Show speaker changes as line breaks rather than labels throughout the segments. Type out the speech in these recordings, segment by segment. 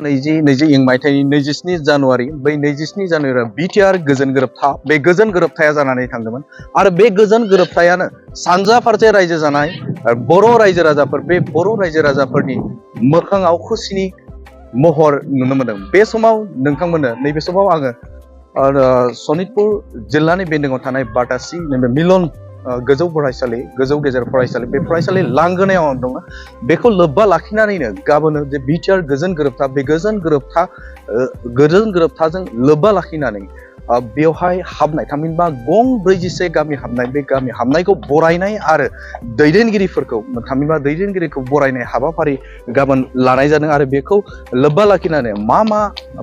2020 मायथाइनि 27 जानुवारि बै 27 जानुवारियाव बिटिआर गोजोन गोरोबथा बे गोजोन गोरोबथाया जानानै थांदोंमोन आरो बे गोजोन गोरोबथायानो सानजा फारसे रायजो जानाय बर' रायजो राजाफोर बे बर' रायजो राजाफोरनि मोखाङाव खुसिनि महर नुनो मोनदों। बे समाव नोंथांमोननो नैबे समाव आङो सनितपुर जिल्लानि बेन्दोङाव थानाय बाटासि नैबे मिलन गोजौ फरायसालि गोजौ गेजेर फरायसालि बे फरायसालि लांगोनायाव दङ। बेखौ लोब्बा लाखिनानैनो गाबोनो जे बिटिआर गोजोन गोरोबथा बे गोजोन गोरोबथाजों लोब्बा लाखिनानै बेवहाय हाबनाय थामहिनबा गं 41 गामि हाबनाय बे गामि हाबनायखौ बरायनाय आरो दैदेनगिरिखौ बरायनाय हाबाफारि गाबोन लानाय जादों आरो बेखौ लोब्बा लाखिनानै मा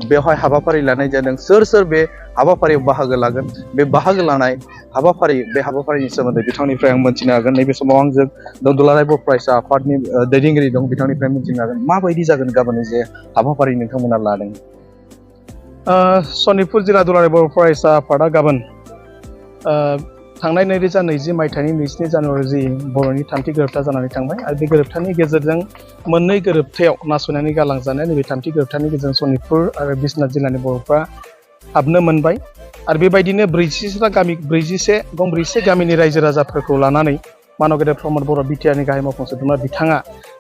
बेवहाय हाबाफारि लानाय जादों सोर बे हाबाफारियाव बाहागो लागोन बे बाहागो लानाय हाबाफारिनि सोमोन्दै बिथांनिफ्राय आं मोनथिनो हागोन। नैबे समाव आंजों दुलाराय बर' फरायसा आफादनि दैदेनगिरि दं बिथांनिफ्राय मोनथिनो हागोन माबायदि जागोन गाबोन जे हाबाफारि नोंथांमोना लादों।
सनितपुर जिल्ला दुलाराय बर' फरायसा आफादा गाबोन थांनाय 2020 मायथाइनि 27 जानुवारि जि बर'नि थामथि गोरोबथा जानानै थांबाय आरो बे गोरोबथानि गेजेरजों मोननै गोरोबथायाव नासयनानै गालांजानाय नैबे थामथि गोरोबथानि गेजेरजों सनितपुर आरो बिश्वनाथ जिल्लानि बर'फ्रा हाबनो मोनबाय आरो बेबायदिनो 41 गामिनि रायजो राजाफोरखौ लानानै मानव गेदेर प्रमद बर' बिटिआरनि गाहाय मावफुं सोद्रोमा बिथाङा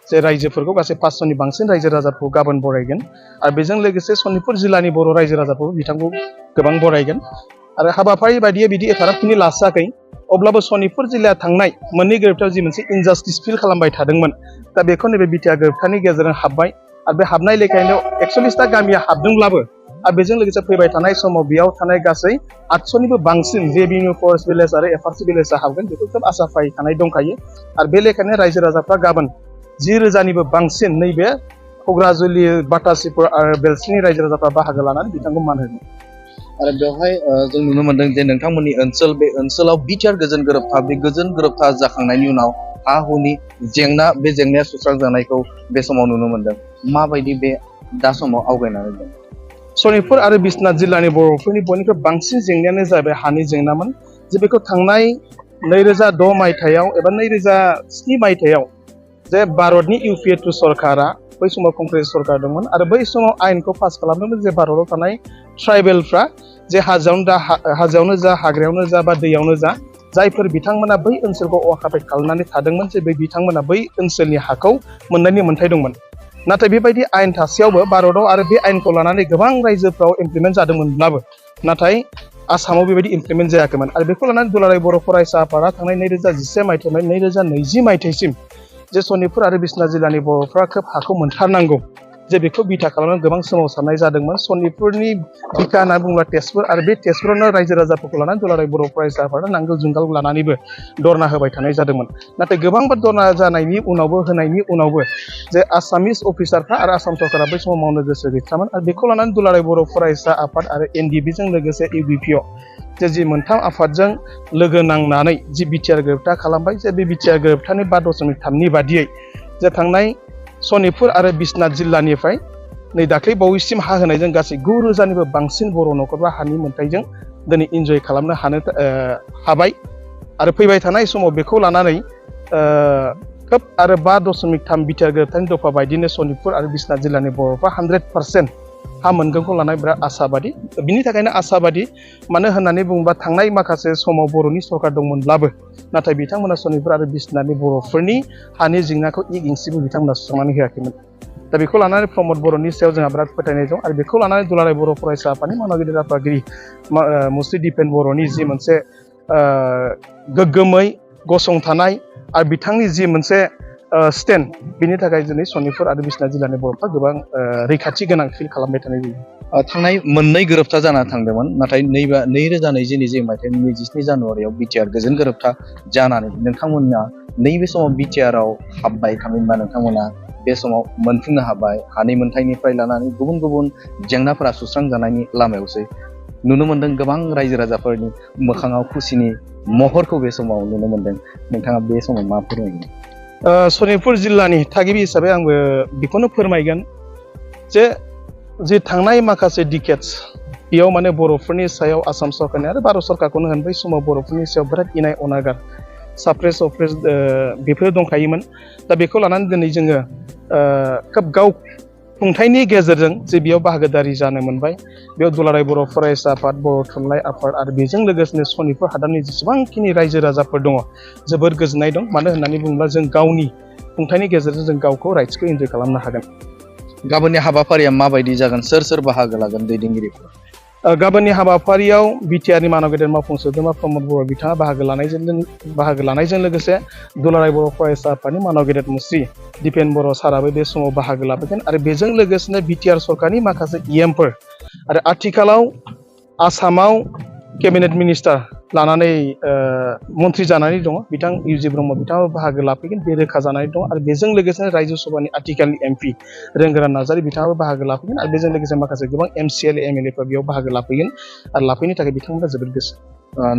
जे रायजोफोरखौ गासै 500नि बांसिन रायजो राजाफोरखौ गाबोन बरायगोन आरो बेजों लोगोसे सनितपुर जिल्लानि बर' रायजो राजाफोरखौ बिथांखौ गोबां बरायगोन आरो हाबाफारि बायदियै बिदि एफाराबखिनि लासाखै अब्लाबो सनितपुर जिल्लाया थांनाय मोननै गोरोबथायाव जि मोनसे इनजास्टिस फिल खालामबाय थादोंमोन दा बेखौ नैबे बिटिआर गोरोबथानि गेजेरजों हाबबाय आरो बे हाबनाय लेखायैनो 41टा गामिया हाबदोंब्लाबो आरो बेजों लोगोसे फैबाय थानाय समाव बेयाव थानाय गासै 800निबो बांसिन रेभिनिउ फरेस्ट भिलेज आरो एफआरसि भिलेजआ हाबगोन बेखौ खोब आसा फारिखानाय दंखायो आरो बे लेखायनो रायजो राजाफ्रा गाबोन 10,000निबो बांसिन नैबे कग्राजुलि बाटासिपुर आरो बेलस्रिनि रायजो राजाफ्रा बाहागो लानानै बिथांखौ मान होगोन।
आरो बेवहाय जों नुनो मोनदों जे नोंथांमोननि ओनसोल बे ओनसोलाव बिटिआर गोजोन गोरोबथा जाखांनायनि उनाव हा हुनि बे जेंनाया सुस्रांजानायखौ बे समाव नुनो मोनदों माबायदि बे दा समाव आवगायनानै दं।
सनितपुर आरो बिश्वनाथ जिल्लानि बर'फोरनि बयनिख्रुइ बांसिन जेंनायानो जाबाय हानि जेंनामोन जे बेखौ थांनाय 2006 मायथाइयाव एबा 2007 मायथाइयाव जे भारतनि UPA-2 सरकारा बै समाव कंग्रेस सरकार दंमोन आरो बै समाव आयेनखौ पास खालामदोंमोन जे भारताव थानाय ट्राइबेलफ्रा जे हाजोआवनो जा हाग्रायावनो जा बा दैयावनो जा जायफोर बिथांमोना बै ओनसोलखौ अकापायद खालामनानै थादोंमोन जे बै बिथांमोना बै ओनसोलनि हाखौ मोननायनि मोन्थाय दंमोन। नाथाय बेबायदि आयेन थासेयावबो भारताव आरो बे आयेनखौ लानानै गोबां रायजोफ्राव इमप्लिमेन्ट जादोंमोनब्लाबो नाथाय आसामाव बेबायदि इमप्लिमेन्ट जायाखैमोन आरो बेखौ लानानै दुलाराय बर' फरायसा आफादा थांनाय 2011 मायथाइनिफ्राय 2020 मायथाइसिम जे सनितपुर आरो बिश्वनाथ जिल्लानि बर'फ्रा खोब हाखौ मोनथारनांगौ जे बेखौ बिथा खालामनानै गोबां सोमावसारनाय जादोंमोन। सनितपुरनि बिखा होनना बुङोब्ला तेजपुर आरो बे तेजपुरावनो रायजो राजाफोरखौ लानानै दुलाराय बर' फरायसा आफादा नांगोल जुंगाल लानानैबो धरना होबाय थानाय जादोंमोन। नाथाय गोबांबार धरना जानायनि उनावबो जे आसामिस अफिसारफ्रा आरो आसाम सरकारा बै समाव मावनो गोसो गैथारामोन आरो बेखौ लानानै दुलाराय बर' फरायसा आफाद आरो NDBजों लोगोसे UBPO जि मोनथाम आफादजों लोगो नांनानै जि बिटिआर गोरोबथा खालामबाय जे बे बिटिआर गोरोबथानि 5.3 बादियै जे थांनाय सनितपुर आरो बिश्वनाथ जिल्लानिफ्राय नै दाख्लै बावैसिम हा होनायजों गासै 9,000निबो बांसिन बर' न'खरफ्रा हानि मोन्थायजों दिनै इन्जय खालामनो हाबाय आरो फैबाय थानाय समाव बेखौ लानानै खोब आरो 5.3 बिटिआर गोरोबथानि दफा बायदिनो सनितपुर आरो बिश्वनाथ जिल्लानि बर'फ्रा 100% हा मोनगोनखौ लानाय बिराद आसाबादि। बिनि थाखायनो आसाबादि मानो होननानै बुङोबा थांनाय माखासे समाव बर'नि सरकार दंमोनब्लाबो नाथाय बिथांमोना सनितपुर आरो बिश्वनाथनि बर'फोरनि हानि जेंनाखौ इगेंसिबो बिथांमोना सुस्रांनानै होआखैमोन। दा बेखौ लानानै प्रमद बर'नि सायाव जोंहा बिराद फोथायनाय दं आरो बेखौ लानानै दुलाराय बर' फरायसा आफादनि मानव गेदेर आफादगिरि मुस्रि दिपेन बर'नि जि मोनसे गोग्गोमै गसंथानाय आरो बिथांनि जि मोनसे स्टेन्ड बिनि थाखाय दिनै सनितपुर आरो बिश्वनाथ जिल्लानि बर'फ्रा गोबां रैखाथि गोनां फिल खालामबाय थानाय जायो।
थांनाय मोननै गोरोबथा जाना थांदोंमोन नाथाय 2020 मायथाइनि 27 जानुवारियाव बिटिआर गोजोन गोरोबथा जानानै नोंथांमोना नैबे समाव बिटिआरआव हाबबाय थामहिनबा नोंथांमोना बे समाव मोनफुंनो हाबाय हानि मोन्थायनिफ्राय लानानै गुबुन गुबुन जेंनाफोरा सुस्रांजानायनि लामायावसै नुनो मोन्दों गोबां रायजो राजाफोरनि मोखाङाव खुसिनि महरखौ बे समाव नुनो मोन्दों। नोंथाङा बे समाव मा फोरमायगोन?
सनितपुर जिल्लानि थागिबि हिसाबै आंबो बेखौनो फोरमायगोन जे थांनाय माखासे डिकेट्स बेयाव माने बर'फोरनि सायाव आसाम सरकारनि आरो भारत सरकारखौनो होन बै समाव बर'फोरनि सायाव बिराद इनाय अनागार साप्रेस बेफोर दंखायोमोन। दा बेखौ लानानै दिनै जोङो खोब खुंथायनि गेजेरजों जे बेयाव बाहागोदारि जानो मोनबाय बेयाव दुलाराय बर' फरायसा आफाद बर' थुनलाइ आफाद आरो बेजों लोगोसेनो सनितपुर हादाबनि जेसेबांखिनि रायजो राजाफोर दङ जोबोर गोजोननाय दं मानो होननानै बुङोब्ला जों गावनि खुंथायनि गेजेरजों जों गावखौ राइट्सखौ एन्जय खालामनो हागोन।
गाबोननि हाबाफारिया माबायदि जागोन सोर सोर बाहागो लागोन दैदेनगिरिफोर?
गाबोननि हाबाफारियाव बिटिआरनि मानव गेदेर मावफुं सोद्रोमा प्रमद बर' बिथाङा बाहागो लानायजों लोगोसे दुलाराय बर' फरायसा आफादनि मानव गेदेर मुस्रि दिपेन बर' साराबो बे समाव बाहागो लाफैगोन आरो बेजों लोगोसेनो बिटिआर सरकारनि माखासे इएमफोर आरो आथिखालाव आसामाव केबिनेट मिनिस्टार लानानै मन्थ्रि जानानै दङ बिथां इउजि ब्रह्म बिथाङाबो बाहागो लाफैगोन बे रोखा जानानै दं आरो बेजों लोगोसेनो रायजो सभानि आथिखालनि एमपि रोंगोरा नार्जारि बिथाङाबो बाहागो लाफैगोन आरो बेजों लोगोसे माखासे गोबां एमसिएलए एमएलएफोर बेयाव बाहागो लाफैगोन आरो लाफैनो थाखाय बिथांमोना जोबोद गोसो।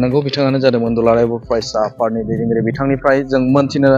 नोंगौ बिथाङानो जादोंमोन दुलाराय बर' फरायसा आफादनि दैदेनगिरि बिथांनिफ्राय जों मोनथिनो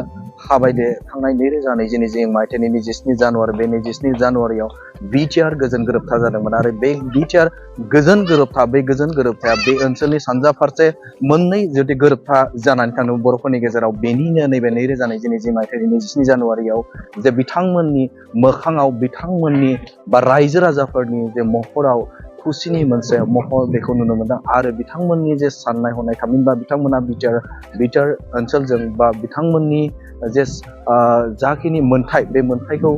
हाबाय दे थांनाय 2024 मायथाइनि 27 जानुवारि बे 27 जानुवारियाव बिटिआर गोजोन गोरोबथा जादोंमोन आरो बे बिटिआर गोजोन गोरोबथाया बे ओनसोलनि सानजा फारसे मोननै जुदि गोरोबथा जानानै थाङो बर'फोरनि गेजेराव बेनिनो नैबे 2024 मायथाइनि 27 जानुवारियाव जे बिथांमोननि मोखाङाव बिथांमोननि बा रायजो राजाफोरनि जे महराव खुसिनि मोनसे महर बेखौ नुनो मोनदों आरो बिथांमोननि जे साननाय हनाय थामहिनबा बिथांमोना बिटिआर ओनसोलजों बा बिथांमोननि जे जाखिनि मोन्थाय बे मोन्थायखौ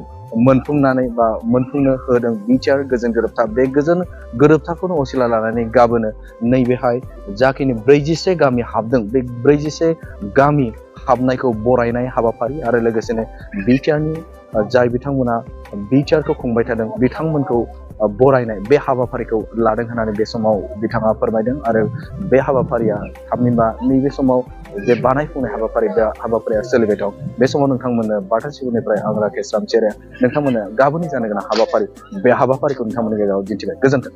मोनफुंनानै बा मोनफुंनो होदों बिटिआर गोजोन गोरोबथा बे गोजोन गोरोबथाखौनो असिला लानानै गाबोनो नैबेहाय जाखिनि 46 गामि हाबदों बे 46 गामि हाबनायखौ बरायनाय हाबाफारि आरो लोगोसेनो बिटिआरनि जाय बिथांमोना बिटिआरखौ खुंबाय थादों बिथांमोनखौ बरायनाय बे हाबाफारिखौ लादों होननानै बे समाव बिथाङा फोरमायदों आरो बे हाबाफारिया थामहिनबा नैबे समाव जे बानायफुंनाय हाबाफारि बे हाबाफारिया सोलिबाय दं बे समाव नोंथांमोननो बाथा सिबुनिफ्राय आं राकेश रामचेरे नोंथांमोननो गाबोननि जानो गोनां हाबाफारि बे हाबाफारिखौ नोंथांमोननि गेजेराव दिन्थिबाय। गोजोन्थों।